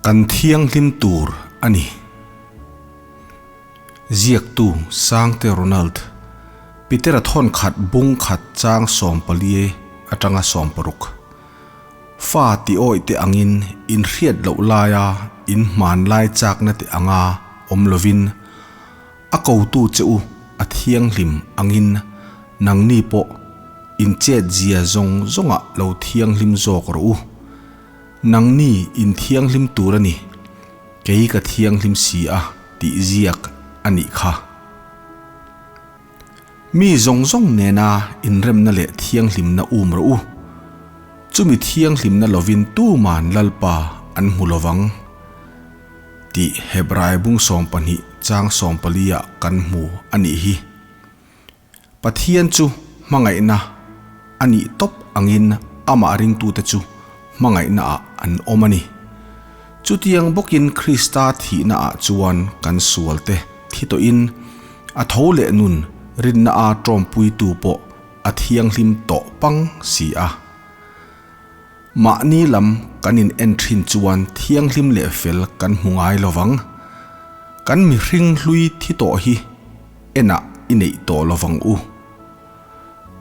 Kan thianghlim tur a ni. Ziaktu Sangte Ronald, Petera thawn khat bung khat chang sawmpalie atanga sawmparuk. Fa ti awih te angin in hriat loh laia in hman lai chakna te anga awm lovin a kotu che u a thianghlim angin nangni pawh in chet zia zawng zawngah lo thianghlim zawk rawh u. Nangni in thianghlim tur a ni, kei ka thianghlim si a tih ziak a nih kha. Mi zawng zawng nena inremna leh thianghlimna um rawh u. Chumi thianghlimna lovin tuman Lalpa an hmu lovang tih Hebrai bung 12 chang 14 ah kan hmu a nih hi. Pathian chu hmangaihna a nih tawp angin amah ringtute chu hmangaihna ah an awm a ni. Chutiang bawkin Krista thihna ah chuan kan sualte thi tawhin a tho leh nun rinna a tawmpuitu pawh a thianghlim tawh pang si a. Mahni lam kan in en thin chuan thianghlim leh fel kan hmu ngai lovang. Kan mihring hlui thi tawh hi enah i neih tawh lovang u.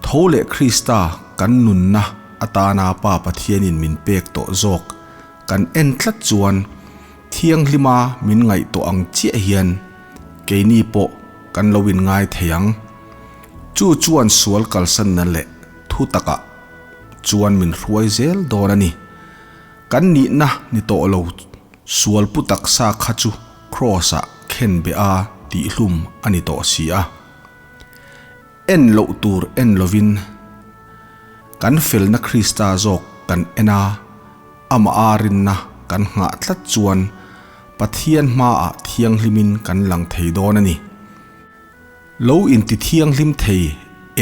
Tho leh Krista kan nunna atana Pa Pathianin min pek tawh zawk kan en tlat chuan thianghlima min ngaihtuah ang chiah hian keini pawh kan lo inngai thei ang. Chu chuan sual kalsanna leh thu takah chuan min hruai zel dawn a ni. Kan nihna ni tawh lo sual pu taksa kha chu Kraws-ah khen beh a tihhlum a ni tawh si a. En loh tur en lovin kan felna Krista zawk kan en a, amah a rinna kan nghah tlat chuan Pathian hmaah thianghlimin kan lang thei dawn a ni. Lo inti thianghlim thei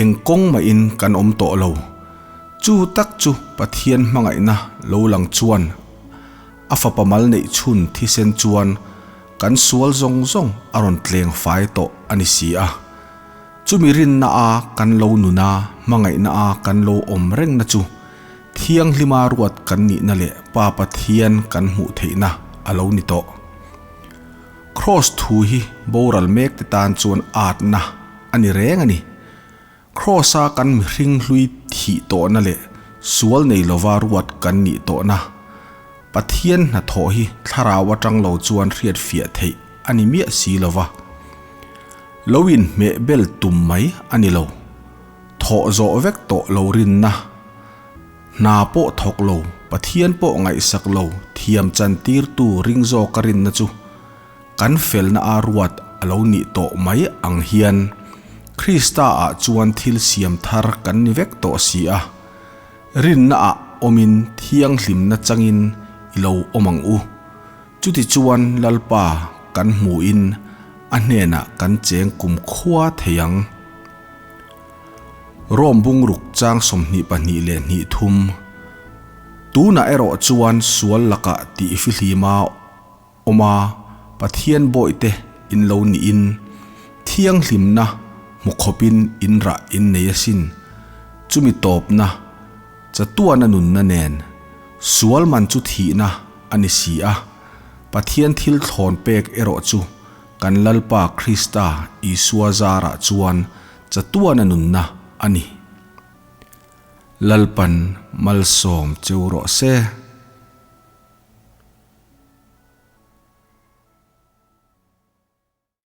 eng kawng mahin kan awm tawh lo. Chu tak chu Pathian hmangaihna lo lang chuan a fapa mal neih chhun thisen chuan kan sual zawng zawng a rawn tleng fai tawh a ni si a. Chumi rinna a kan lo nun a, hmangaihna a kan lo awm rengna chu Thianghlima ruat kan nihna leh Pa Pathian kan hmuh theihna a lo ni tawh. Kraws thu hi boral mek te tan chuan atna a ni reng a ni. Kraws a kan mihring hlui thih tawhna leh sual nei lova ruat kan nih tawhna Pathian hnathawh hi thlarau atang lo chuan hriatfiah theih a ni miah si lova. Lo inhmeh bel tum mai a ni lo. Thawh zawh vek tawh lo rinna. Hna pawh thawk lo, Pathian pawh ngaihsak lo, thiam chan tirtu ring zawka rinna chu kan felna a ruat a lo nih tawh mai ang hian Krista ah chuan thil siam thar kan ni vek tawh si a. Rinna ah awmin thianghlimna changin i lo awm ang u. Chutichuan Lalpa kan hmuhin a hnenah kan cheng kumkhua thei ang. Rom bungruk chang 22 leh hnih thum. Tunah erawh chuan sual lakah tih fihlima awm a, Pathian bawihte in lo niin thianghlimna hmu khawpin in rah in nei asin. Chumi tawpna chatuana nunna nen sual man chu thihna a ni si a, Pathian thil thlawn pek erawh chu kan Lalpa Krista Isua zarah chuan chatuana nunna a ni. Lalpan malsawm cheu rawh se.